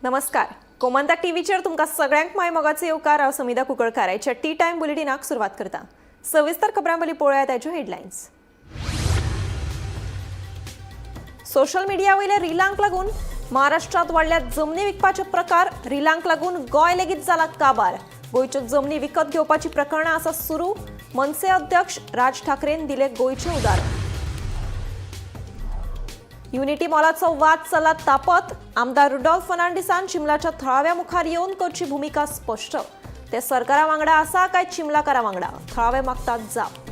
नमस्कार, गोमंतक टीव्हीचेर तुमकां सगळ्यांक माय मोगाचो येवकार. हांव समिधा कुंकळकार. आयच्या टी टायम बुलेटिनाक सुरवात करता. सविस्तर खबरां पयलीं पळोवया ताच्यो हेडलायन्स. सोशल मिडिया वयल्या रिलांक लागून महाराष्ट्रात वाडल्यात जमनी विकपाचे प्रकार. रिलांक लागून गोंय लेगीत जाला काबार. गोंयच्यो जमनी विकत घेवपाची प्रकरणां आसा सुरू. मनसे अध्यक्ष राज ठाकरेन दिले गोंयचें उदाहरण. युनिटी मॉलाचो वाद चला तापत. आमदार रुडॉल्फ फर्नांडिसान चिमलाच्या थळाव्या मुखार येवन करची भुमिका स्पश्ट. ते सरकारा वांगडा आसा काय चिमलाकारा वांगडा, थळावे मागतात जाप.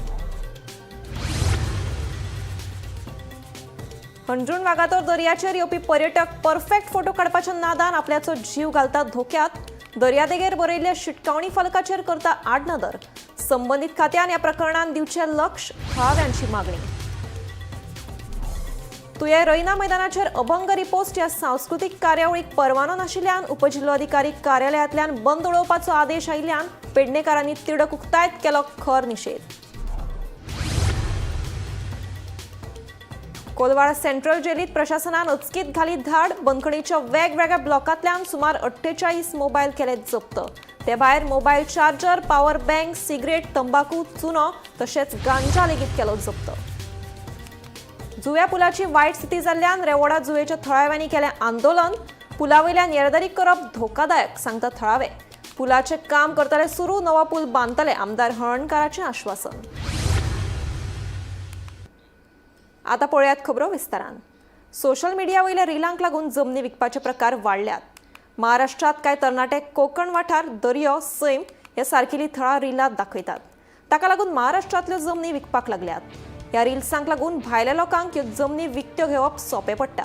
हणजूण वागातोर दर्याचेर येवपी पर्यटक परफेक्ट फोटो काडपाच्या नादान आपल्याचो जीव घालतात धोक्यात. दर्यादेगेर बरयल्ल्या शिटकावणी फलकाचेर करता आडनदर. संबंदीत खात्यान ह्या प्रकरणान दिवचें लक्ष, थळाव्यांची मागणी. तुयें रैना मैदानाचेर अभंग रिपोस्ट ह्या सांस्कृतीक कार्यावळीक परवानो नाशिल्ल्यान उपजिल्लोधिकारी कार्यालयांतल्यान बंद उडोवपाचो आदेश आयिल्ल्यान पेडणेकारांनी तिडक उक्तायत केलो खर निशेध. कोलवाळ सेंट्रल जेलीत प्रशासनान अचकीत घाली धाड. बंदखणीच्या वेगवेगळ्या ब्लॉकांतल्यान सुमार 48 मोबायल केले जप्त. ते भायर mobile charger, power bank, cigarette, तंबाखू, चुनो तशेंच गांजा लेगीत केलो जप्त. जुव्या पुलाची वायट स्थिती जाल्ल्यान रेवोडा जुवेच्या थळाव्यांनी केलें आंदोलन. पुला वयल्यान येरादारी करप धोकादायक, सांगता थळावे. पुलाचें काम करतले सुरू, नवो पूल बांदतले, आमदार हळर्णकाराचें आश्वासन. आता पळयात खबरो विस्तारान. सोशल मिडिया वयल्या रिलांक लागून जमनी विकपाचे प्रकार वाडल्यात. महाराष्ट्रात कांय तरणाटे कोकण वाठार, दर्यो, सैम ह्या सारकेली थळां रिलांत दाखयतात. ताका लागून महाराष्ट्रांतल्यो जमनी विकपाक लागल्यात. ह्या रिल्सांक लागून भायल्या लोकांक ह्यो जमनी विकत्यो घेवप सोंपें पडटा.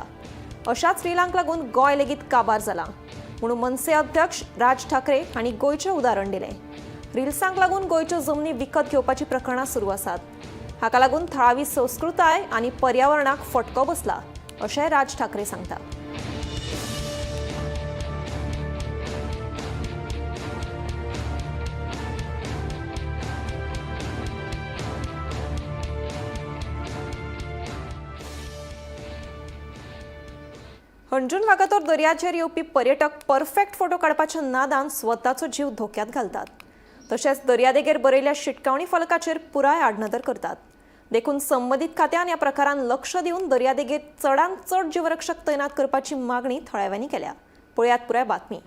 अशाच रिलांक लागून गोंय लेगीत काबार जाला म्हणून मनसे अध्यक्ष राज ठाकरे हांणी गोंयचें उदाहरण दिलें. रिल्सांक लागून गोंयच्यो जमनी विकत घेवपाची प्रकरणां सुरू आसात. हाका लागून थळावी संस्कृताय आनी पर्यावरणाक फटको बसला, अशें राज ठाकरे सांगतात. हणजूण वागातोर दर्याचेर येवपी पर्यटक परफेक्ट फोटो काडपाच्या नादान स्वताचो जीव धोक्यात घालतात. तशेंच दर्यादेगेर बरयल्ल्या शिटकावणी फलकाचेर पुराय आडनदर करतात. देखून संबंदीत खात्यान ह्या प्रकारान लक्ष दिवन दर्यादेगेर चडांत चड जीवरक्षक तैनात करपाची मागणी थळाव्यांनी केल्या. पळयात पुराय बातमी.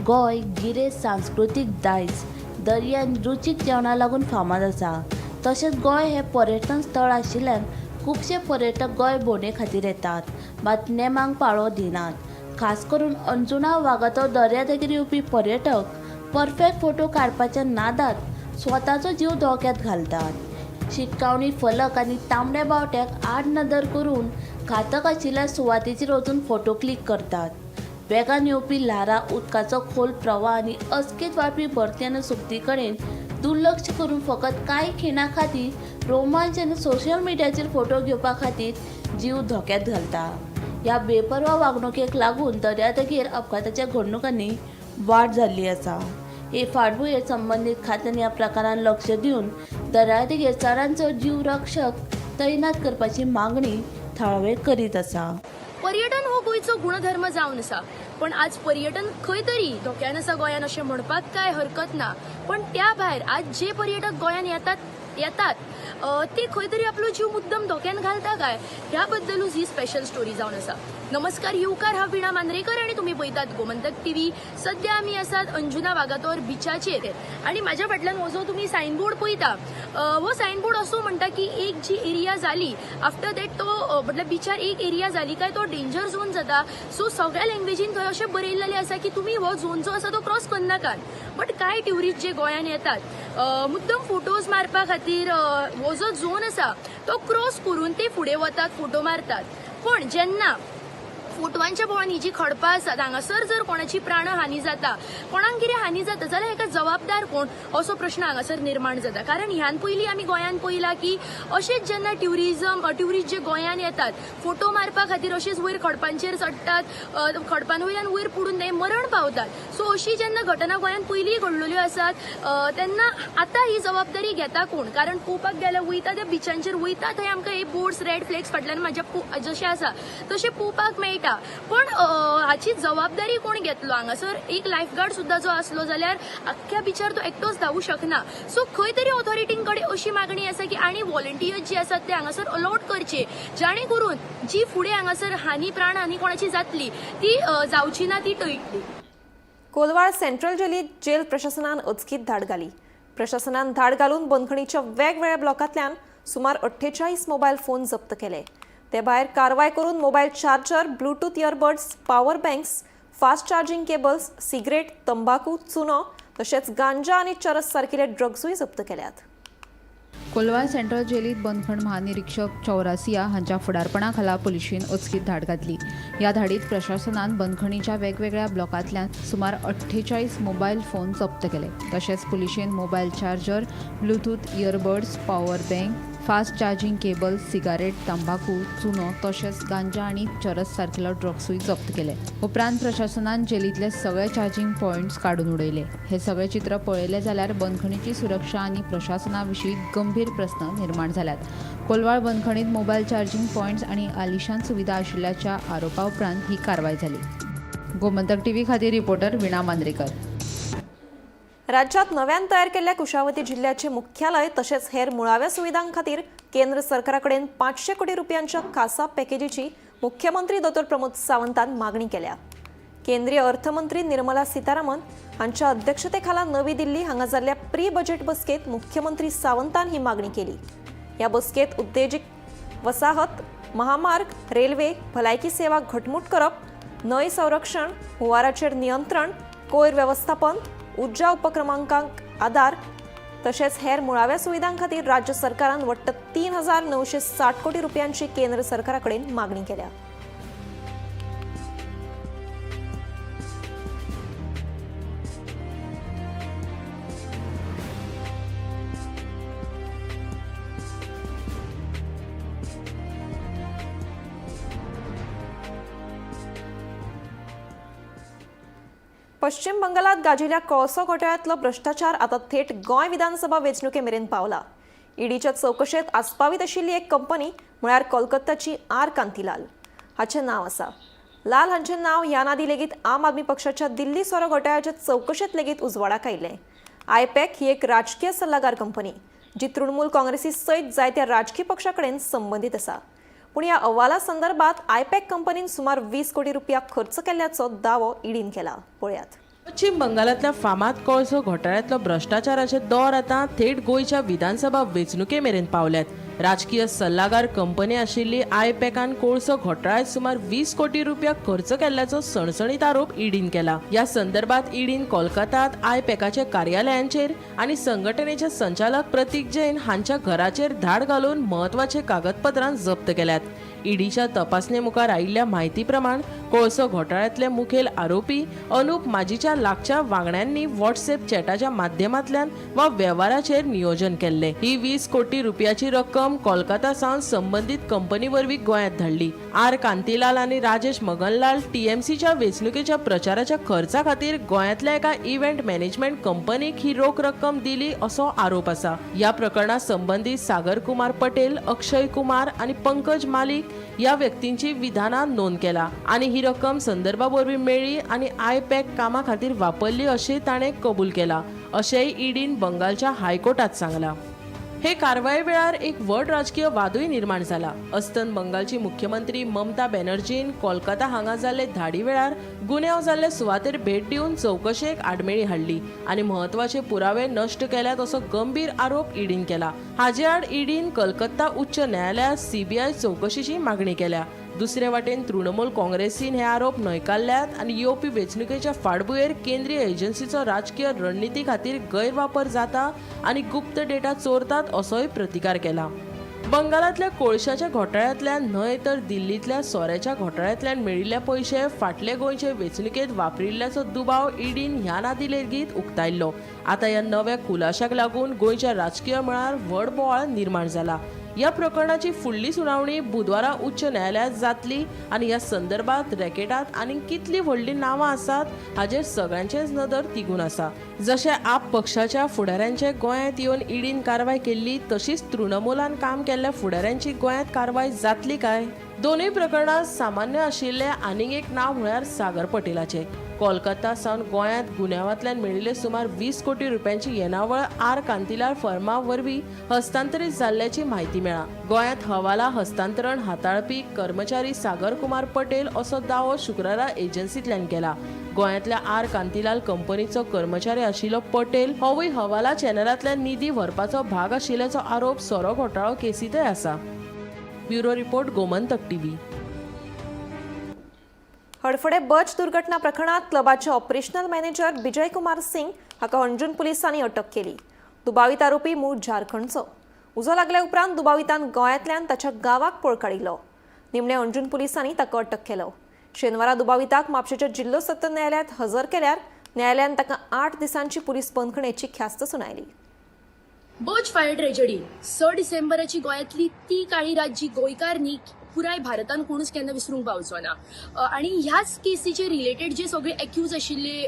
गोंय गिरेस्त सांस्कृतीक दायज, दर्या आनी रुचीक जेवणाक लागून फामाद आसा. तशेंच गोंय हें पर्यटन स्थळ आशिल्ल्यान खुबशे पर्यटक गोंय भोंवडे खातीर येतात, मात नेमांक पाळो दिनात. खास करून अंजुणा वागातोर दर्यादेगेर येवपी पर्यटक परफेक्ट फोटो काडपाच्या नादात स्वताचो जीव धोक्यांत घालतात. शिटकावणी फलक आनी तांबड्या बावट्याक आडनदर करून घातक आशिल्ल्या सुवातेचेर वचून फोटो क्लिक करतात. वेगान येवपी ल्हारां, उदकाचो खोल प्रवाह आनी अचकीत वाडपी भरती आनी सुकती कडेन दुर्लक्ष करून फकत कांय खिणां खातीर रोमांच आनी सोशल मिडियाचेर फोटो घेवपा खातीर जीव धोक्यांत घालता. ह्या बेपर्वा वागणुकेक लागून दर्यादेगेर अपघाताच्या घडणुकांनी वाड जाल्ली आसा. हे फाटभुंयेर संबंदीत खात्यान ह्या प्रकारान लक्ष दिवन दर्यादेगेर चडांत चड जीव रक्षक तैनात करपाची मागणी थळावे करीत आसा. पर्यटन हो गोंयचो गुणधर्म जावन आसा, पण आज पर्यटन खंय तरी धोक्यान आसा गोंयान अशें म्हणपाक कांय हरकत ना. पण त्या भायर आज जे पर्यटक गोंयान येतात ते खंय तरी आपलो जीव मुद्दम धोक्यान घालता काय, ह्या बद्दलूच ही स्पेशल स्टोरी जावन आसा. नमस्कार, येवकार. हांव वीणा मांद्रेकर आनी तुमी पळयतात गोमंतक टीव्ही. सद्या आमी आसात अंजुना वागातोर बिचाचेर आनी म्हाज्या फाटल्यान हो जो तुमी सायनबोर्ड पळयता, हो सायनबोर्ड असो म्हणटा की एक जी एरिया जाली आफ्टर that तो म्हटल्यार बिचार एक एरिया जाली काय तो डेंजर झोन जाता. सो सगळ्या लँग्वेजीन थंय अशें बरयल्लें आसा की तुमी हो झोन जो आसा तो क्रॉस करनाकात. बट कांय ट्युरिस्ट जे गोंयान येतात मुद्दम फोटोज मारपा खातीर हो जो झोन आसा तो क्रॉस करून ते फुडें वतात, फोटो मारतात. पूण जेन्ना फोटवांच्या भोंवन ही जी खडपां आसात हांगासर जर कोणाची प्राणहानी जाता, कोणाक कितें हानी जाता जाल्यार हेका जबाबदार कोण असो प्रश्न हांगासर निर्माण जाता. कारण ह्यान पयलीं आमी गोंयांत पळयलां की अशेंच जेन्ना ट्युरिस्ट जे गोंयांत येतात फोटो मारपा खातीर अशेंच वयर खडपांचेर चडटात, खडपां वयल्यान वयर पडून ते मरण पावतात. सो अशी जेन्ना घटना गोंयांत पयलीं घडलेल्यो आसात तेन्ना आतां ही जबाबदारी घेता कोण? कारण पळोवपाक गेल्यार वयता त्या बिचांचेर वयता थंय आमकां हे बोर्ड्स रेड फ्लॅग्स फाटल्यान म्हाज्या जशें आसा तशें पळोवपाक मेळटा. पण हाची जबाबदारी कोण घेतलो? हांगासर एक लायफगार्ड सुद्दां जो आसलो जाल्यार आख्ख्या बिचार तो एकटोच धांवू शकना. सो खंय तरी ऑथॉरिटीं कडेन अशी मागणी आसा की आनी व्हॉलंटियर्स जे आसात ते हांगासर अलॉट करचे, जाणे करून जी फुडें हांगासर हानी प्राणहानी कोणाची जातली ती जावची ना, ती टळटली. कोलवाळ सेंट्रल जेलीत जेल प्रशासनान अचकीत धाड घाली. प्रशासनान धाड घालून बंदखणीच्या वेगवेगळ्या ब्लॉकांतल्यान सुमार 48 मोबायल फोन जप्त केले. ते भायर कारवाय करून mobile charger, Bluetooth earbuds, power banks, fast charging cables, cigarette, तंबाकू, चुनो तशेंच गांजा आनी चरस सारकिले ड्रग्सूय जप्त केल्यात. कोलवाळ सेंट्रल जेलीत बंदखण महानिरीक्षक चौरासिया हांच्या फुडारपणा खाला पुलिशेन अचकीत धाड घातली. ह्या धाडीत प्रशासनान बंदखणीच्या वेगवेगळ्या ब्लॉकांतल्यान सुमार 48 मोबायल फोन जप्त केले. तशेंच पुलिशेन mobile charger, Bluetooth earbuds, power bank, fast charging cable, cigarette, तंबाकू, चुनो तशेंच गांजा आनी चरस सारकेलो ड्रग्सूय जप्त केले. उपरांत प्रशासनान जेलींतले सगळे चार्जिंग पॉयंट्स काडून उडयले. हे सगळे चित्र पळयले जाल्यार बंदखणीची सुरक्षा आनी प्रशासना विशीं गंभीर प्रस्न निर्माण जाल्यात. कोलवाळ बंदखणीत मोबायल चार्जिंग पॉयंट्स आनी आलिशान सुविधा आशिल्ल्याच्या आरोपा उपरांत ही कारवाय जाली. गोमंतक टीव्ही खातीर रिपोर्टर विणा मांद्रेकर. राज्यात नव्यान तयार केल्ल्या कुशावती जिल्ह्याचे मुख्यालय तशेंच हेर मुळाव्या सुविधां खातीर केंद्र सरकारा कडेन 500 कोटी रुपयांच्या खासा पॅकेजीची मुख्यमंत्री दोतोर प्रमोद सावंतान मागणी केल्या. केंद्रीय अर्थमंत्री निर्मला सीतारामन हांच्या अध्यक्षतेखाला नवी दिल्ली हांगा जाल्ल्या प्री बजेट बसकेत मुख्यमंत्री सावंतान ही मागणी केली. ह्या बसकेत उद्देगीक वसाहत, महामार्ग, रेल्वे, भलायकी सेवा घटमूट करप, न्हंय संरक्षण, हुंवाराचेर नियंत्रण, कोयर वेवस्थापन, उर्जा उपक्रमांक आदार तशेंच हेर मुळाव्या सुविधां खातीर राज्य सरकारान वट्ट 3,960 कोटी रुपयांची केंद्र सरकारा कडेन मागणी केल्या. पश्चिम बंगालात गाजिल्ल्या कोळसो घोटाळ्यांतलो भ्रश्टाचार आतां थेट गोंय विधानसभा वेंचणुके मेरेन पावला. ईडीच्या चवकशेंत आस्पावीत आशिल्ली एक कंपनी म्हळ्यार कोलकाताची आर कांतीलाल हाचें नांव आसा. लाल हांचें नांव ह्या आदीं लेगीत आम आदमी पक्षाच्या दिल्ली सोरो घोटाळ्याचे चवकशेंत लेगीत उजवाडाक आयिल्लें. आयपॅक ही एक राजकीय सल्लागार कंपनी जी तृणमूल काँग्रेसी सयत जायत्या राजकीय पक्षा कडेन संबंदीत आसा. पूण ह्या अहवाला संदर्भात आयपॅक कंपनीन सुमार 20 कोटी रुपया खर्च केल्ल्याचो दावो ईडीन केला. पळयात. पश्चिम बंगालांतल्या फामाद कोळसो घोटाळ्यांतलो भ्रश्टाचाराचे दौर आतां थेट गोंयच्या विधानसभा वेंचणुके मेरेन पावल्यात. राजकीय सल्लागार कंपनी आशिल्ली आयपॅकान कोळसो घोटाळ्यांत सुमार 20 कोटी रुपया खर्च केल्ल्याचो सणसणीत आरोप ईडीन केला. ह्या संदर्भात ईडीन कोलकातात आयपॅकाच्या कार्यालयांचेर आनी संघटनेचे संचालक प्रतीक जैन हांच्या घराचेर धाड घालून म्हत्वाचे कागदपत्रां जप्त केल्यात. ईडीच्या तपासणे मुखार आयिल्ल्या म्हायती प्रमाण कोळसो घोटाळ्यांतले मुखेल आरोपी अनुप माजीच्या लागच्या वांगड्यांनी व्हॉट्सएप चॅटाच्या माध्यमांतल्यान वा वेव्हाराचेर नियोजन केल्ले. ही 20 कोटी रुपयाची रक्कम कोलकाता सावन संबंदीत कंपनी वरवीं गोंयांत धाडली. आर कांतीलाल आनी राजेश मगनलाल टीएमसीच्या वेंचणुकेच्या प्रचाराच्या खर्चा खातीर गोंयांतल्या एका इव्हेंट मॅनेजमेंट कंपनीक ही रोख रक्कम दिली असो आरोप आसा. ह्या प्रकरणा संबंदीत सागर कुमार पटेल, अक्षय कुमार आनी पंकज मालिक ह्या व्यक्तींची विधानां नोंद केला आनी ही रक्कम संदर्भा वरवीं मेळ्ळी आनी आयपॅक कामा खातीर वापरली अशें ताणें कबूल केला अशेंय ईडीन बंगालच्या हायकोर्टात सांगलां. हे कारवाये वेळार एक व्हड राजकीय वादूय निर्माण जाला. अस्तंत बंगालची मुख्यमंत्री ममता बॅनर्जीन कोलकाता हांगा जाल्ले धाडी वेळार गुन्यांव जाल्ले सुवातेर भेट दिवन चवकशेक आडमेळी हाडली आनी म्हत्वाचे पुरावे नश्ट केल्यात असो गंभीर आरोप ईडीन केला. हाचे आड ईडीन कलकत्ता उच्च न्यायालयांत सीबीआय चवकशेची मागणी केल्या. दुसरे वाटेन तृणमूल काँग्रेसीन हे आरोप न्हयकारल्यात आनी येवपी वेंचणुकेच्या फाटभुंयेर केंद्रीय एजन्सीचो राजकीय रणनिती खातीर गैरवापर जाता आनी गुप्त डेटा चोरतात असोय प्रतिकार केला. बंगालांतल्या कोळशाच्या घोटाळ्यांतल्यान न्हय तर दिल्लींतल्या सोऱ्याच्या घोटाळ्यांतल्यान मेळिल्ले पयशे फाटले गोंयचे वेंचणुकेंत वापरिल्ल्याचो दुबाव ईडीन ह्या नादी लेगीत उक्तायल्लो. आतां ह्या नव्या खुलाशाक लागून गोंयच्या राजकीय मळार व्हड बोवाळ निर्माण जाला. ह्या प्रकरणाची फुडली सुनावणी बुधवारा उच्च न्यायालयांत जातली आनी ह्या संदर्भात रॅकेटांत आनीक कितलीं व्हडलीं नांवां आसात हाजेर सगळ्यांचेच नदर तिगून आसा. जशें आप पक्षाच्या फुडाऱ्यांचे गोंयांत येवन ईडीन कारवाय केल्ली, तशीच तृणमूलान काम केल्ल्या फुडाऱ्यांची गोंयांत कारवाय जातली काय? दोनूय प्रकरणांत सामान्य आशिल्लें आनीक एक नांव म्हळ्यार सागर पटेलाचें. कोलकाता सावन गोंयांत गुन्यांवांतल्यान मेळिल्ले सुमार 20 कोटी रुपयांची येणावळ आर कांतीलाल फर्मा वरवीं हस्तांतरीत जाल्ल्याची म्हायती मेळ्ळा. गोंयांत हवाला हस्तांतरण हाताळपी कर्मचारी सागर कुमार पटेल असो दावो शुक्रारा एजन्सींतल्यान केला. गोंयांतल्या आर कांतीलाल कंपनीचो कर्मचारी आशिल्लो पटेल होवूय हवाला चॅनलांतल्यान निधी व्हरपाचो भाग आशिल्ल्याचो आरोप सोरो घोटाळो केसींतय आसा. Bureau report, Gomantak TV. Hadfade बच दुर्घटना प्रकरणात क्लबाचे ऑपरेशनल मॅनेजर बिजय कुमार सिंग हाका हणजूण पुलिसांनी अटक केली. दुबावीत आरोपी मूळ झारखंडचो. उजो लागल्या उपरांत दुबावितान गोंयांतल्यान ताच्या गांवाक पळ काडिल्लो. निमणे हणजूण पुलिसांनी ताका अटक केलो. शेनवारा दुबाविताक म्हापशेच्या जिल्लो सत्र न्यायालयांत हजर केल्यार न्यायालयान ताका 8 दिसांची पुलीस बंदखणेची ख्यास्त सुनायली. बर्च फायर ट्रेजडी 6 डिसेंबराची गोंयांतली ती काळी रात जी गोंयकार न्ही पुराय भारतान कोणूच केन्ना विसरूंक पावचो ना. आनी ह्याच केसीचे रिलेटेड जे सगळे एक्यूज आशिल्ले,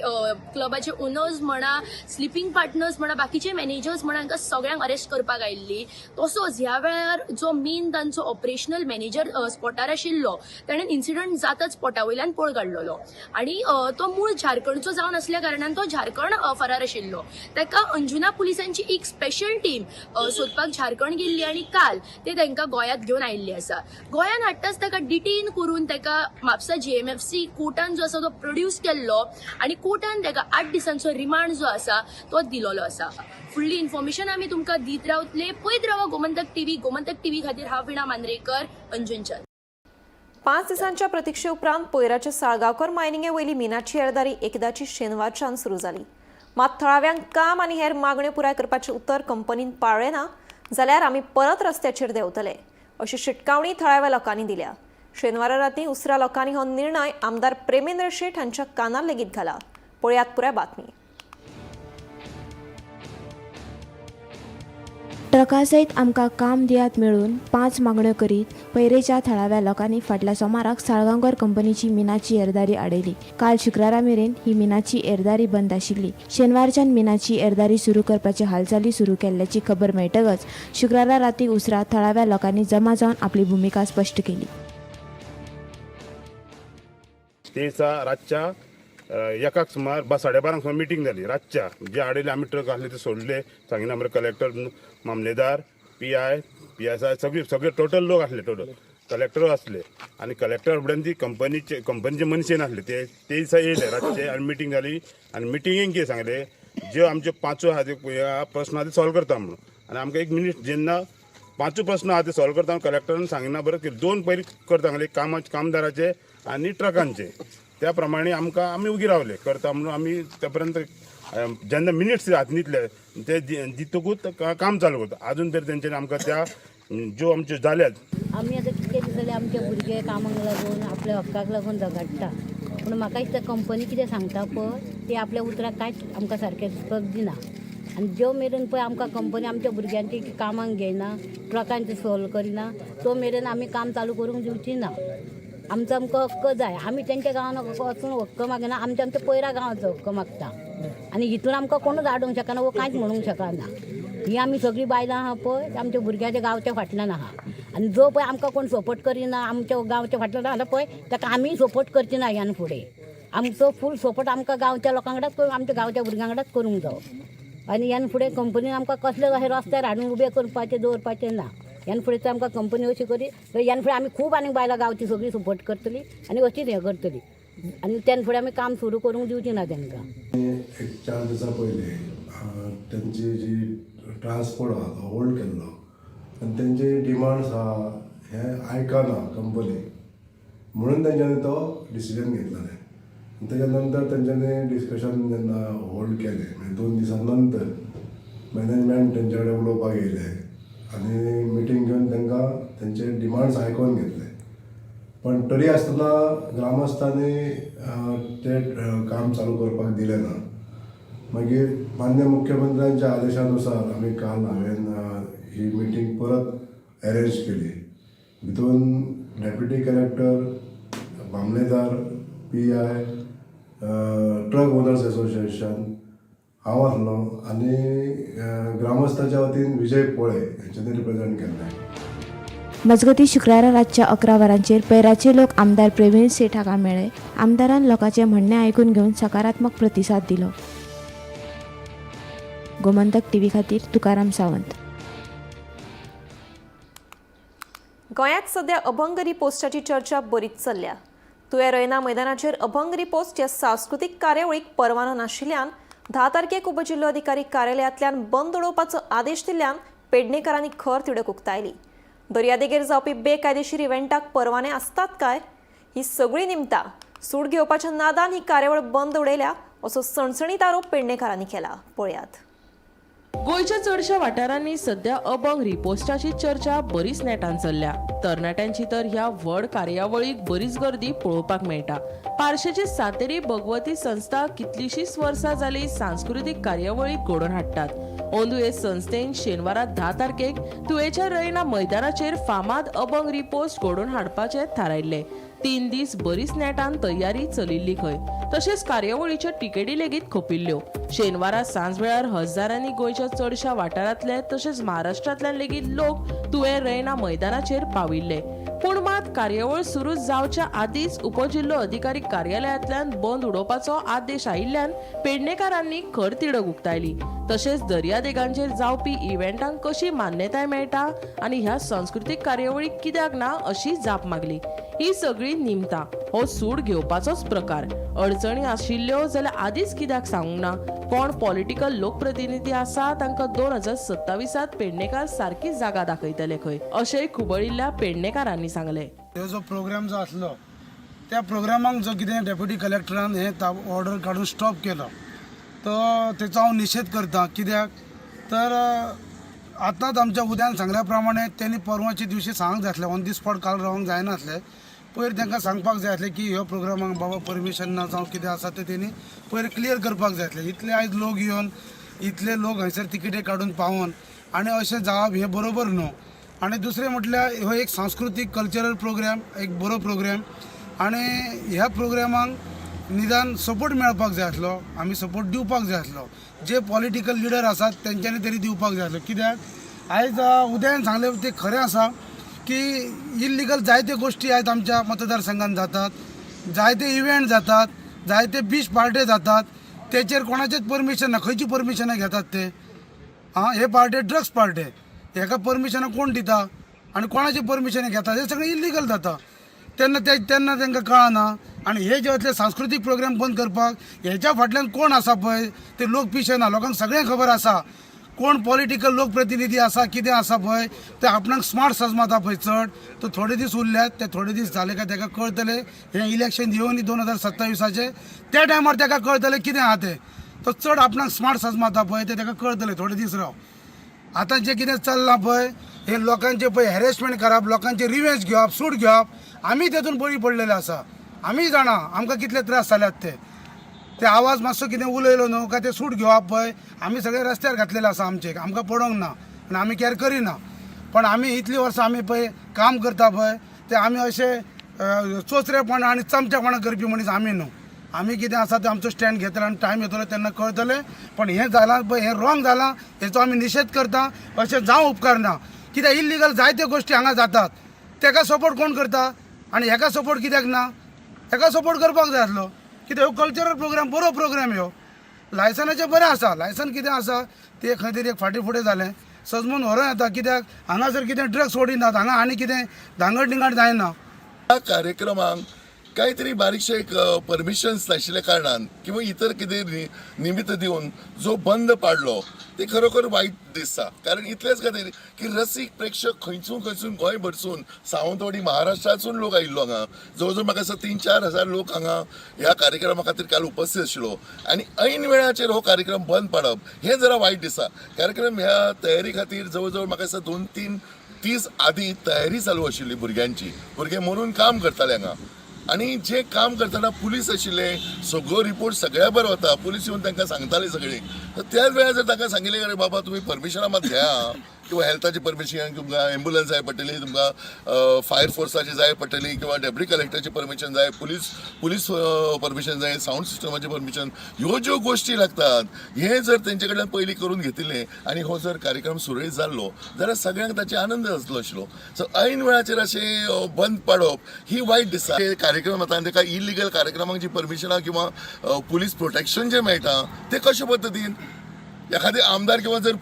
क्लबाचे ओनर्स म्हणा, स्लिपींग पार्टनर्स म्हणा, बाकीचे मॅनेजर्स म्हणा, हांकां सगळ्यांक अरेस्ट करपाक आयिल्ली. तसोच ह्या वेळार जो मेन तांचो ऑपरेशनल मॅनेजर स्पॉटार आशिल्लो ताणें इन्सिडंट जाताच स्पॉटा वयल्यान पळ काडलेलो आनी तो मूळ झारखंडचो जावन आसल्या कारणान तो झारखंड फरार आशिल्लो. ताका अंजुना पुलिसांची एक स्पेशल टीम सोदपाक झारखंड गेल्ली आनी काल ते तांकां गोंयांत घेवन आयिल्ले आसा. गोंयांत हाडटाच ताका डिटेन करून ताका म्हापसा जीएमएफसी कोर्टान जो आसा तो प्रोड्यूस केल्लो आनी कोर्टान ताका 8 दिसांचो रिमांड जो आसा तो दिलोलो आसा. फुडली इन्फॉर्मेशन आमी तुमकां दीत रावतले. पळयत रावा गोमंतक टीव्ही. गोमंतक टीव्ही खातीर हांव विणा मांद्रेकर, अंजुनच्यान. 5 दिसांच्या प्रतिक्षे उपरांत पयराच्या साळगांवकर मायनिंगे वयली मिनाची येरादारी एकदाची शेनवारच्यान सुरू जाली. मात थळाव्यांक काम आनी हेर मागण्यो पुराय करपाचें उतर कंपनीन पाळ्ळें ना जाल्यार आमी परत रस्त्याचेर देंवतले अशी शिटकावणी थळाव्या लोकांनी दिल्या. शेनवारा राती उसरा लोकांनी हो निर्णय आमदार प्रेमेंद्र शेट हांच्या कानार लेगीत घाला. पळयात पुराय बातमी. ट्रका सयत आमकां काम दियात मेळून 5 मागण्यो करीत पैरेच्या थळाव्या लोकांनी फाटल्या सोमाराक साळगांवकर कंपनीची मिनाची येरादारी आडयली. काल शुक्रारा मेरेन ही मिनाची येरादारी बंद आशिल्ली. शेनवारच्यान मिनाची येरादारी सुरू करपाची हालचाली सुरू केल्ल्याची खबर मेळटकच शुक्रारा राती उसरा थळाव्या लोकांनी जमा जावन आपली भुमिका स्पश्ट केली. ते दिसा रातच्या एकाक सुमार 12:30 सुमार मिटींग जाली. रातच्या जे आडयले आमी ट्रक आसले ते सोडले. सांगिना आमकां कलेक्टर, मामलेदार, पीआय, पीएसआय सगळे सगळे टोटल लोक आसले, टोटल कलेक्टर आसले आनी कलेक्टर फुड्यान ती कंपनीचे मनीस येनासले. ते ते दिसा येयले रातचे आनी मिटींग जाली आनी मिटिंगेन कितें सांगलें, ज्यो आमच्यो पांचो आहा ते प्रस्न आहा ते सॉल्व करता म्हणून. आनी आमकां एक मिनीट जेन्ना पांचूय प्रस्न आहा ते सॉल्व करता कलेक्टरान सांगिना बरें की 2 पयलीं करता सांगले, कामदाराचे आनी ट्रकांचे. त्या प्रमाणे आमकां आमी उगी रावले करता म्हणून. आमी त्या पर्यंत जेन्ना मिनिट्स हातीन दितले ते दितकूच काम चालू करता. आजून तरी तेंच्यांनी आमकां त्या ज्यो आमच्यो जाल्यात. आमी आतां कितके दीस जाले आमचे भुरगे कामाक लागून आपल्या हक्काक लागून झगडटा, पूण म्हाका दिसता कंपनी कितें सांगता पळय ती आपल्या उतराक कांयच आमकां सारकें पद दिना. आनी ज्यो मेरेन पळय आमकां कंपनी आमच्या भुरग्यांची कामाक घेयना, ट्रकांचे सोल्व करिना, तो मेरेन आमी काम चालू करूंक दिवची ना. आमचो आमकां हक्क जाय. आमी तेंच्या गांवान वचून हक्क मागिना, आमच्या आमच्या पयरा गांवाचो हक्क मागता. आनी हितून आमकां कोणूच आडोवंक शकना वो कांयच म्हणूंक शकना. ही आमी सगळीं बायलां आहा पळय आमच्या भुरग्याच्या गांवच्या फाटल्यान आहा. आनी जो पळय आमकां कोण सपोर्ट करिना आमच्या गांवच्या फाटल्यान आहा पळय ताका आमी सपोर्ट करची ना. ह्यान फुडें आमचो फूल सपोर्ट आमकां गांवच्या लोकां वांगडाच, आमच्या गांवच्या भुरग्यां वांगडाच करूंक जावो. आनी ह्यान फुडें कंपनीन आमकां कसले अशें रस्त्यार हाडून उबे करपाचें दवरपाचें ना. ह्यान फुडें तर आमकां कंपनी अशी करी, ह्यान फुडें आमी खूब आनी बायलां गांवची सगळीं सपोर्ट करतली आनी अशीच हें करतली. आनी त्यान फुडें आमी काम सुरू करूंक दिवची ना तांकां. एक 4 दिसां पयलीं तेंची जी ट्रान्सपोर्ट आहा तो होल्ड केल्लो आनी तेंचे डिमांड्स आहा हे आयकना कंपनी म्हणून तेंच्यांनी तो डिसिजन घेतलेलें. आनी तेच्या नंतर तेंच्यांनी डिस्कशन जेन्ना होल्ड केलें, म्हणजे 2 दिसां नंतर मॅनेजमेंट तेंच्या कडेन उलोवपाक येयलें. आनी मिटींग घेवन तांकां तेंचे डिमांड्स आयकोन घेतले. पण तरी आसतना ग्रामस्थांनी तें काम चालू करपाक दिलें ना. मागीर मान्य मुख्यमंत्र्यांच्या आदेशानुसार आमी काल हांवें ही मिटींग परत अरेंज केली. भितून डेप्युटी कलेक्टर, मामलेदार, PI, truck owners association, हांव आसलो आनी ग्रामस्थाच्या वतीन विजय पोळे हेंच्यांनी रिप्रेजेंट केल्लें. मजगतीं, शुक्रारा रातच्या 11 वरांचेर पैराचे लोक आमदार प्रवीण सेठ हांगा मेळ्ळे. आमदारान लोकांचें म्हणणें आयकून घेवन सकारात्मक प्रतिसाद दिलो. गोमंतक टीव्ही खातीर तुकाराम सावंत. गोंयांत सध्या अभंग रिपोस्टाची चर्चा बरीच चल्ल्या. तुयें रैना मैदानाचेर अभंग रिपोस्ट ह्या सांस्कृतीक कार्यावळीक परवानो नाशिल्ल्यान 10 तारखेक उपजिल्लोधिकारी कार्यालयांतल्यान बंद उडोवपाचो आदेश दिल्ल्यान पेडणेकारांनी खर तिडक उक्तायली. दर्यादेगेर जावपी बेकायदेशीर इव्हेंटाक परवाने आसतात काय? ही सगळीं निमतां सूड घेवपाच्या नादान ही कार्यावळ बंद उडयल्या असो सणसणीत आरोप पेडणेकारांनी केला. पळयात. गोंयच्या चडशा वाठारांनी सध्या अभंग रिपोस्टाची चर्चा बरीच नेटान चल्ल्या. तरणाट्यांची तर ह्या व्हड कार्यावळीक बरीच गर्दी पळोवपाक मेळटा. पार्शेची सातेरी भगवती संस्था कितलीशीच वर्सां जाली सांस्कृतीक कार्यावळी घडोवन हाडटात. अंदू हे संस्थेन शेनवारा 10 तारखेक तुयेच्या रैना मैदानाचेर फामाद अभंग रिपोस्ट घडोवन हाडपाचें थारायल्लें. 3 दीस बरीच नेटान तयारी चलिल्ली खंय. तशेंच कार्यावळीच्यो तिकेटी लेगीत खपिल्ल्यो. शेनवारा सांजवेळार हजारांनी गोंयच्या चडशा वाठारांतले तशेंच महाराष्ट्रांतल्यान लेगीत लोक तुयें रैना मैदानाचेर पाविल्ले. पूण मात कार्यावळ सुरू जावच्या आदींच उपजिल्लो अधिकारी कार्यालयांतल्यान बंद उडोवपाचो आदेश आयिल्ल्यान पेडणेकारांनी खर तिडक उक्तायली. तशेंच दर्यादेगांचेर जावपी इव्हेंटांक कशी मान्यताय मेळटा आनी ह्या सांस्कृतीक कार्यावळीक कित्याक ना अशी जाप मागली. ही सगळी निमतां हो सूड घेवपाचोच प्रकार. अडचणी आशिल्ल्यो जाल्यार आदींच कित्याक सांगूंक ना? कोण पॉलिटिकल लोकप्रतिनिधी आसा तांकां 2027 पेडणेकार सारकी जागा दाखयतले खंय, अशेंय खुबळिल्ल्या पेडणेकारांनी सांगलें. ह्यो जो प्रोग्राम जो आसलो त्या प्रोग्रामाक जो कितें डेप्युटी कलेक्टरान हे ऑर्डर काडून स्टॉप केलो तो तेचो हांव निशेध करता. कित्याक तर आतांच आमच्या उद्यान सांगल्या प्रमाणे तेणी परवाच्या दिवशी सांगूंक जाय आसलें, ऑन the spot काल रावंक जायनासलें. पयर तांकां सांगपाक जाय आसलें की ह्या प्रोग्रामाक बाबा परमिशन ना जावं कितें आसा तें तेणी पयर क्लियर करपाक जाय आसलें. इतले आयज लोक येवन, इतले लोक हंयसर तिकेटी काडून पावोन आनी अशें जावप हें बरोबर न्हू. आनी दुसरें म्हटल्यार हो एक सांस्कृतीक कल्चरल प्रोग्राम, एक बरो प्रोग्राम आनी ह्या प्रोग्रामाक निदान सपोर्ट मेळपाक जाय आसलो, आमी सपोर्ट दिवपाक जाय आसलो. जे पॉलिटिकल लिडर आसात तेंच्यांनी तरी दिवपाक जाय आसलो. कित्याक आयज उदयान सांगलें तें खरें आसा की इल्लिगल जायते गोश्टी आयज आमच्या मतदारसंघात जातात, जायते इव्हेंट जातात, जायते बीच पार्टे जातात, तेचेर कोणाचेच परमिशन ना. खंयची परमिशनां घेतात ते? आं, हे पार्टे ड्रग्स पार्टे, हेका परमिशनां कोण दिता आनी कोणाची परमिशनां घेतात? हे सगळें इल्लिगल जाता तेन्ना ते तेन्ना तांकां कळना. आनी हे जे असले सांस्कृतीक प्रोग्राम बंद करपाक हेच्या फाटल्यान कोण आसा पळय ते लोक पिशे ना. लोकांक सगळें खबर आसा कोण पॉलिटिकल लोकप्रतिनिधी आसा, कितें आसा पळय ते आपणाक स्मार्ट सजमाता पळय चड. तो थोडे दीस उरल्यात, ते थोडे दीस जाले काय ताका कळटले. हें इलेक्शन येवनी 2027चें, त्या टायमार ताका कळटलें कितें आहा तें. तो चड आपणाक स्मार्ट सजमाता पळय ते ताका कळटलें. थोडे दीस राव. आतां जें कितें चल्लां पळय हे लोकांचे पळय हॅरेसमेंट करप, लोकांचे रिवेंज घेवप, सूट घेवप, आमी तेतून बळी पडलेले आसा. आमी जाणा आमकां कितले त्रास जाल्यात ते. ते आवाज मातसो कितें उलयलो न्हू काय ते सूट घेवप पळय आमी सगळे रस्त्यार घातलेले आसा. आमचे आमकां पडोंक ना आनी आमी कॅर करिना. पण आमी इतलीं वर्सां आमी पळय काम करता पळय ते आमी अशे चोचरेपणां आनी चमचेपणां करपी मनीस आमी न्हू. आमी कितें आसा तें आमचो स्टँड घेतले आनी टायम येतलो तेन्ना कळटलें. पण हें जालां पळय हें रॉंग जालां, हेचो आमी निशेध करता. अशें जावं उपकारना. कित्याक इल्लिगल जायत्यो गोश्टी हांगा जातात, तेका सपोर्ट कोण करता आनी हेका सपोर्ट कित्याक ना? हेका सपोर्ट करपाक जाय आसलो. कित्याक हो कल्चरल प्रोग्राम बरो प्रोग्राम, ह्यो लायसनाचें बरें आसा. लायसन कितें आसा तें खंय तरी एक फाटीं फुडें जालें सजमून व्हरों येता. कित्याक हांगासर कितें ड्रग्स ओडिनात, हांगा आनी कितें धांगड डिंगड जायना. ह्या कार्यक्रमाक कांय तरी बारीकशे एक परमिशन्स नाशिल्ल्या कारणान किंवा इतर कितें निमित्त दिवन जो बंद पाडलो ते खरोखर वायट दिसता. कारण इतलेच खातीर की रसीक प्रेक्षक खंयसून खंयसून गोंय भरसून सावंतवाडी महाराष्ट्रासून लोक आयिल्लो हांगा. जवळ जवळ म्हाका दिसता 3-4 हजार लोक हांगा ह्या कार्यक्रमा खातीर काल उपस्थित आशिल्लो आनी ऐन वेळाचेर हो कार्यक्रम बंद पाडप हें जरा वायट दिसता. कार्यक्रम ह्या तयारी खातीर जवळ जवळ म्हाका दिसता 2-3 दीस आदी तयारी चालू आशिल्ली भुरग्यांची. भुरगे मरून काम करताले हांगा आनी जे काम करतना पुलीस आशिल्ले, सगळो रिपोर्ट सगळ्या बरो वता, पुलीस येवन तांकां सांगताले सगळी. तर त्याच वेळार जर तांकां सांगिल्लें अरे बाबा तुमी परमिशनां मात घेया किंवा हेल्थाची परमिशन, तुमकां एम्बुलन्स जाय पडटली, तुमकां फायर फोर्साची जाय पडटली किंवा डेप्युटी कलेक्टराची परमिशन जाय, पुलीस पुलीस परमिशन जाय, सावंड सिस्टमाची परमिशन, ह्यो ज्यो गोश्टी लागतात हे जर तेंचे कडल्यान पयलीं करून घेतिल्लें आनी हो जर कार्यक्रम सुरळीत जाल्लो जाल्यार सगळ्यांक ताचे आनंद जातलो आशिल्लो. सो ऐन वेळाचेर अशें बंद पाडप ही वायट दिसता. हे कार्यक्रम जाता आनी ताका इलिगल कार्यक्रमांक जी परमिशनां किंवा पुलीस प्रोटेक्शन जें मेळटा तें कशे पद्दतीन एखादे आमदार किंवा जर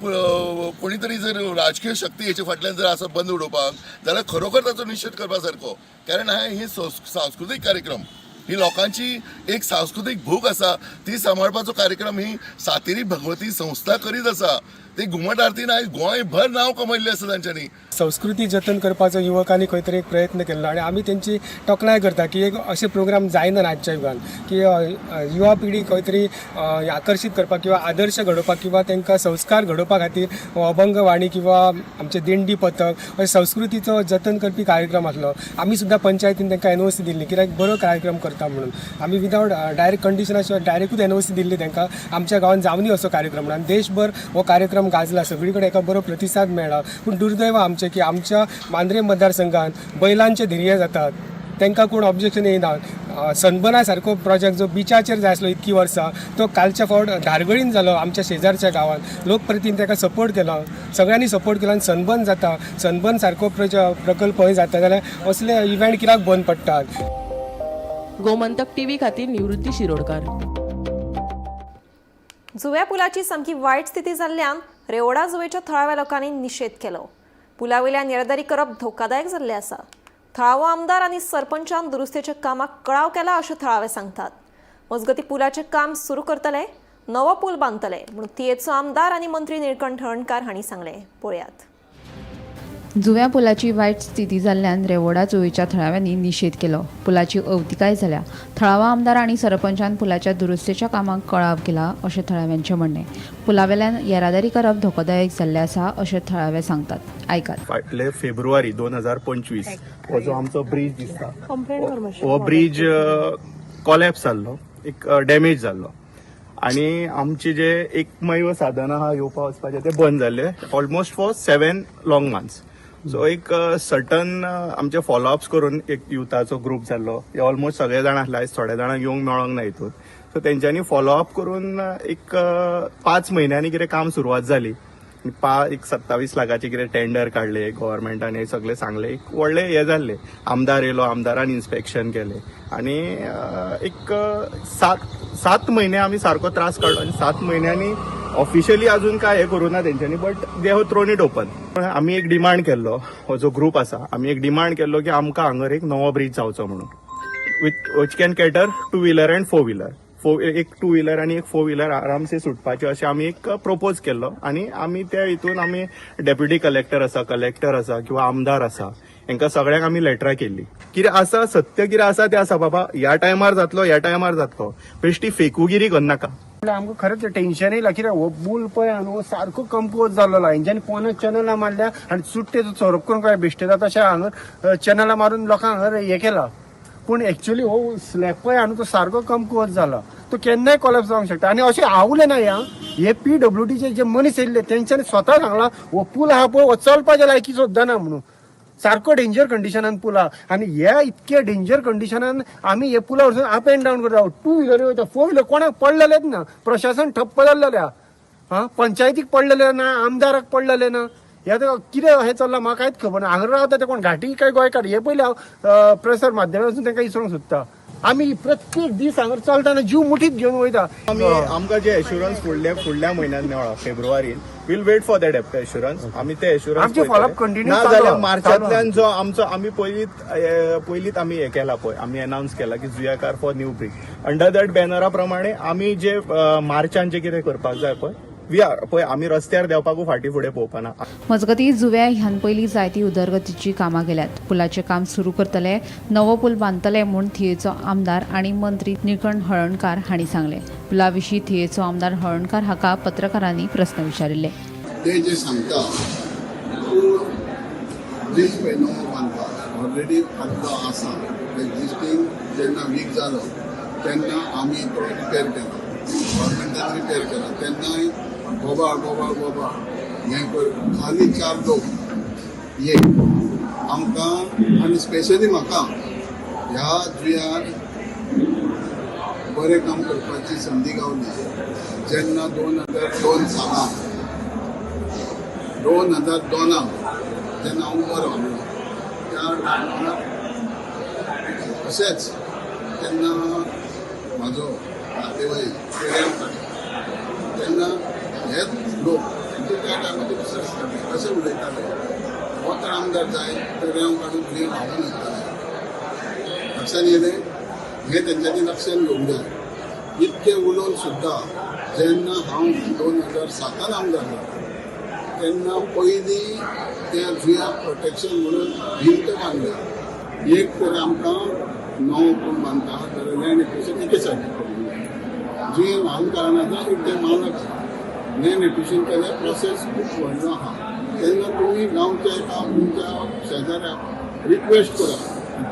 कोणी तरी जर राजकीय शक्ती हेच्या फाटल्यान जर आसा बंद उडोवपाक जाल्यार खरोखर ताचो निशेध करपा सारको. कारण हे सांस्कृतीक कार्यक्रम, ही लोकांची एक सांस्कृतीक भूक आसा ती सांबाळपाचो कार्यक्रम ही सातेरी भगवती संस्था करीत आसा. ते घुमट आरतीन आयज गोंयभर नांव कमयल्लें आसा तांच्यांनी. संस्कृती जतन करपाचो युवकांनी खंय तरी एक प्रयत्न केल्लो आनी आमी तेंची तोखणाय करता की एक अशे प्रोग्राम जायना आजच्या युगान की युवा पिढी खंय तरी आकर्शीत करपाक किंवा आदर्श घडोवपाक किंवा तांकां संस्कार घडोवपा खातीर अभंगवाणी किंवा आमचे दिंडी पथक अशे संस्कृतीचो जतन करपी कार्यक्रम आसलो. आमी सुद्दां पंचायतीन तांकां एनओसी दिल्ली कित्याक बरो कार्यक्रम करता म्हणून. आमी विदावट डायरेक्ट कंडिशना शिवाय डायरेक्टूच एनओसी दिल्ली तांकां आमच्या गांवांत जावनी असो कार्यक्रम म्हणून. आनी देशभर हो कार्यक्रम गाजला, सगळी कडेन एका बरो प्रतिसाद मेळ्ळा. पूण दुर्दैव आमचें की आमच्या मांद्रे मतदारसंघात बैलांचे धिरये जातात, तांकां कोण ऑब्जेक्शन येयना. सनबर्ना सारको प्रोजेक्ट जो बिचाचेर जाय आसलो इतकी वर्सां तो कालच्या फावट धारगळीन जालो आमच्या शेजारच्या गांवांत. लोकप्रतिनिधी ताका सपोर्ट केलो, सगळ्यांनी सपोर्ट केलो आनी सनबर्न जाता. सनबर्न सारको प्रकल्प खंय जाता जाल्यार असले इव्हेंट कित्याक बंद पडटात. गोमंतक टीव्ही खातीर निवृत्ती शिरोडकर. जुव्या पुलाची सामकी वायट स्थिती जाल्ल्यान रेवोडा जुवेच्या थळाव्या लोकांनी निशेध केलो. पुलावयल्यान येरादारी करप धोकादायक जाल्लें आसा. थळावो आमदार आनी सरपंचान दुरुस्तेच्या कामाक कळाव केला अशें थळावे सांगतात. मजगती पुलाचें काम सुरू करतले, नवो पूल बांदतले म्हणून थियेचो आमदार आनी मंत्री निळकंठ हळर्णकार हांणी सांगलें. पळयात. जुव्या पुलाची वायट स्थिती जाल्ल्यान रेवोडा जुवेच्या थळाव्यांनी निशेध केलो. पुलाची अवतिकाय जाल्या. थळावा आमदार आनी सरपंचान पुलाच्या दुरुस्तेच्या कामाक कळाव केला अशें थळाव्यांचें म्हणणें. पुलावेल्यान येरादारी करप धोकोदायक जाल्लें आसा अशें थळावे सांगतात. आयकात. फाटले फेब्रुवारी 2025 हो जो आमचो ब्रीज दिसता हो ब्रीज कोलॅप्स जाल्लो, एक डॅमेज जाल्लो आनी आमचे जे एकमेव साधन आहा येवपा वचपाचें ते बंद जाल्ले almost for 7 long months. So एक सर्टन आमचे फॉलोअप्स करून एक युथाचो ग्रूप जाल्लो, हे ऑलमोस्ट सगळे जाण आसले, आयज थोड्या जाणांक येवंक मेळोंक ना हितून. सो तेंच्यांनी फॉलोअप करून एक 5 म्हयन्यांनी कितें काम सुरवात जाली. एक 27 लाखाचे कितें टेंडर काडले गव्हर्मेंटान, हे सगळे सांगले, एक व्हडले हे जाल्ले. आमदार येयलो, आमदारान इन्स्पेक्शन केलें आनी एक 7 म्हयने आमी सारको त्रास काडलो आनी 7 म्हयन्यांनी ऑफिशियली अजून काय हे करूं ना तेंच्यांनी, but they have thrown it open. आमी एक डिमांड केल्लो, हो जो ग्रूप आसा आमी एक डिमांड केल्लो की आमकां हांगर एक नवो ब्रीज जावचो म्हणून, with which can cater 2 wheeler and 4 wheeler. एक 2 व्हिलर आनी एक 4 व्हिलर आरामसे सुटपाचे अशें आमी एक प्रपोज केल्लो. आनी आमी त्या हितून आमी डेप्युटी कलेक्टर आसा, कलेक्टर आसा किंवा आमदार आसा, हेंकां सगळ्यांक आमी लेटरां केल्ली. कितें आसा सत्य कितें आसा तें आसा बाबा, ह्या टायमार जातलो, ह्या टायमार जातलो, बेश्टी फेकूगिरी करनाका. आमकां खरेंच टेन्शन येयला कित्याक हो पूल पळय न्हू सारको कमकुवत जाल्लो. हेंच्यांनी पोना चॅनलां मारल्या आनी चुट्टे सोरोप करून काय बेश्टे जाता तशें हांगा चॅनलां मारून लोकांक हांगा हें केला. पूण एक्चुअली हो स्लॅब पळय न्हू तो सारको कमकुवत जाला, तो केन्नाय कोलॅप्स जावंक शकता. आनी अशें हांव उलयना, ह्या हे पीडब्ल्यूडीचे जे मनीस येयल्ले तेंच्यांनी स्वता सांगला हो पूल आहा पळय हो चलपाच्या लायकी सुद्दां ना म्हणून, सारको डेंजर कंडिशनान पूल आहा. आनी ह्या इतक्या डेंजर कंडिशनान आमी हे पुला वरसून अप एंड डावन करता, 2 व्हिलर वयता, 4 व्हिलर कोणाक पडलेलेच ना. प्रशासन ठप्प जाल्लेलें आहा, हा पंचायतीक पडलेलें ना, आमदाराक पडलेलें ना. हे आतां कितें हें चल्लां म्हाका कांयच खबर ना. हांगा रावता ते कोण घाटी काय गोंयकार हे पयलीं हांव प्रसार माध्यमांतसून तांकां विचारूंक सोदता. आमी प्रत्येक दीस हांगा चलतना जीव मुठीत घेवन वयता. आमी आमकां जे एश्युरन्स फुडल्या फुडल्या म्हयन्यान मेळ्ळा फेब्रुवारीन, we'll wait for that assurance. आमी ते एश्युरन्स आमचे follow-up continue ना चालू जाल्यार आहा, मार्चांतल्यान जो आमचो आमी पयलींच आमी हे केला पळय, आमी अनावन्स केला की जुयाकार for new bridge under that बॅनरा प्रमाणे आमी जे मार्चान जे कितें करपाक जाय पळय, we R पळय आमी रस्त्यार देंवपाकूय फाटीं फुडें पळोवपाना. मजगतीं, जुव्या ह्यान पयलीं जायती उदरगतीची कामां केल्यात. पुलाचें काम सुरू करतले, नवो पूल बांदतले म्हूण थियेचो आमदार आनी मंत्री निळकंठ हळर्णकार हांणी सांगलें. पुला विशीं थियेचो आमदार हळर्णकार हाका पत्रकारांनी प्रस्न विचारिल्ले. ते जे सांगता तूं ब्रीज पळय नवो बांदपाक ऑलरेडी आदलो आसा एक्झिस्टींग, जेन्ना वीक जालो तेन्ना आमी तो रिपेर केलो, गव्हर्मेंटान रिपेर केला. तेन्नाय बोबाळ बोबाळ बोबाळ हें कर खाली चार लोक एक आमकां आनी स्पेशली म्हाका ह्या जुंयार बरें काम करपाची संदी गावली जेन्ना 2002 सालान, 2002 जेन्ना हांव उबो रावलो त्या टायमार अशेंच तेन्ना म्हाजो नातेवाईक पेड्यार तेन्ना हेच लोक म्हणजे त्या टायमार ते दुसरे आसताले कशें उलयताले, हो तर आमदार जाय पेड्यांव काडून तुवें व्हांवून वयताले. लक्षान येयलें हें तेंच्यांनी लक्षान घेवंक जाय. इतकें उलोवन सुद्दां जेन्ना हांव 2007 आमदार जालो तेन्ना पयलीं त्या जुंयाक प्रोटेक्शन म्हणून भिंत बांदल्या. एक तर आमकां नवो पूल बांदता जाल्यार लँड एक्विशन एके सायडीन करूंक जाय. जुंये ल्हान कारणान आसा, एक तें मालक आसा, लँड एक्विशन केल्यार प्रोसेस खूब व्हडलो आहा. तेन्ना तुमी गांवच्या एका तुमच्या शेजाऱ्याक रिक्वेस्ट करा,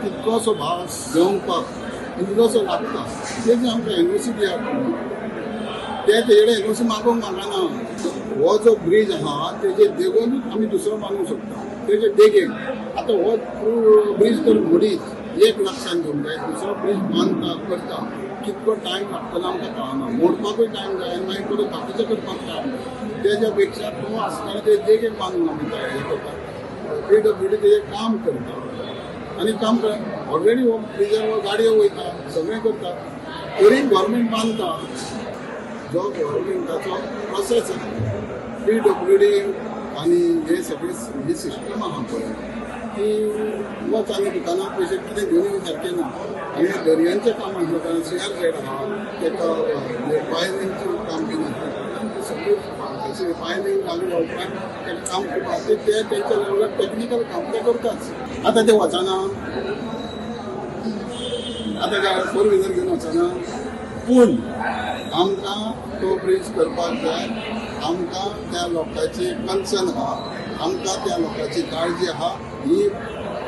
तितकोसो भाग देंवपाक इल्लोसो लागता तेजें आमकां एनओसी दियात. तुमी ते तेजे कडेन एनओसी मागोवंक मागना. हो जो ब्रीज आहा तेजे देगून आमी दुसरो बांदूंक शकता, तेजे देगेक. आतां हो ब्रीज तर मोडीत एक लक्षान घेवंक जाय, दुसरो ब्रीज बांदता करता कितको टायम लागतलो आमकां कळना. मोडपाकूय टायम जाय आनी मागीर परत बाकीचें करपाक टायम जाय. तेज्या पेक्षा तो आसतना ते देगेक बांदून आमी हें करता, पीडब्ल्यूडी तेजें काम करता आनी काम कर ऑलरेडी हो ब्रिजार गाडयो वयता, सगळें करता, तरी गव्हर्मेंट बांदता. जो गव्हर्मेंटाचो प्रोसेस आहा पीडब्ल्यूडी आनी हे सगळे ही सिस्टम आहा पळय की वच आनी दुकानार पयशे कितें घेवन येवं सारकें ना. आनी दर्यांचें काम आसलें कारण सीआर झेड आहा, तेका पायलिंगचें काम बीन आसलें कारणान ते सगळें पायलिंग घालून उपरांत तेका काम खूब आहा. ते तेंच्या लेवलार टॅक्निकल काम ते करताच. आतां ते वचना, आतां फोर व्हिलर घेवन वचना, पूण आमकां तो ब्रीज करपाक जाय. आमकां त्या लोकांची कन्सर्न आहा, आमकां त्या लोकांची काळजी आहा. ही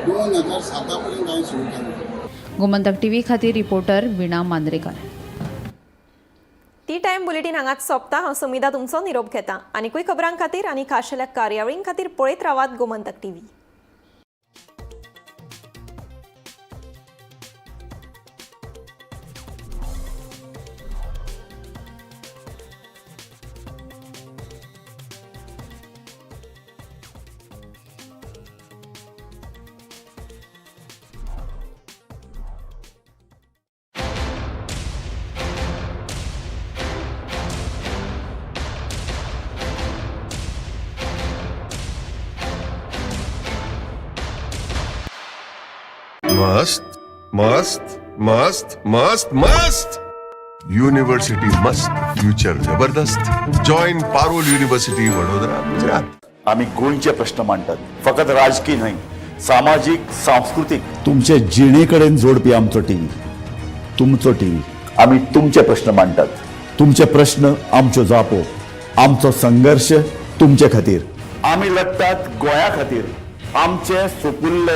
2007 पर्यंत हांवें सुरू केली. गोमंतक टीव्ही खातीर reporter veena Mandrekar. T time bulletin हांगाच सोंपता. हांव समिधा तुमचो निरोप घेता. आनीकूय खबरां खातीर आनी खाशेल्या कार्यावळीं खातीर पळयत रावात गोमंतक टीव्ही. मस्त मस्त मस्त मस्त मस्त युनिव्हर्सिटी मस्त, फ्युचर जबरदस्त. Join Parul university, Vadodara, Gujarat. आमी गोंयचे प्रश्न मांडटात, फकत राजकीय न्हय, सामाजीक, सांस्कृतीक, तुमचे जिणे कडेन जोडपी आमचो टीव्ही, तुमचो टीव्ही. आमी तुमचे प्रश्न मांडटात, तुमचे प्रश्न आमच्यो जापो, आमचो संघर्श तुमचे खातीर. आमी लढटात गोंया खातीर, आमचे सुपुल्ले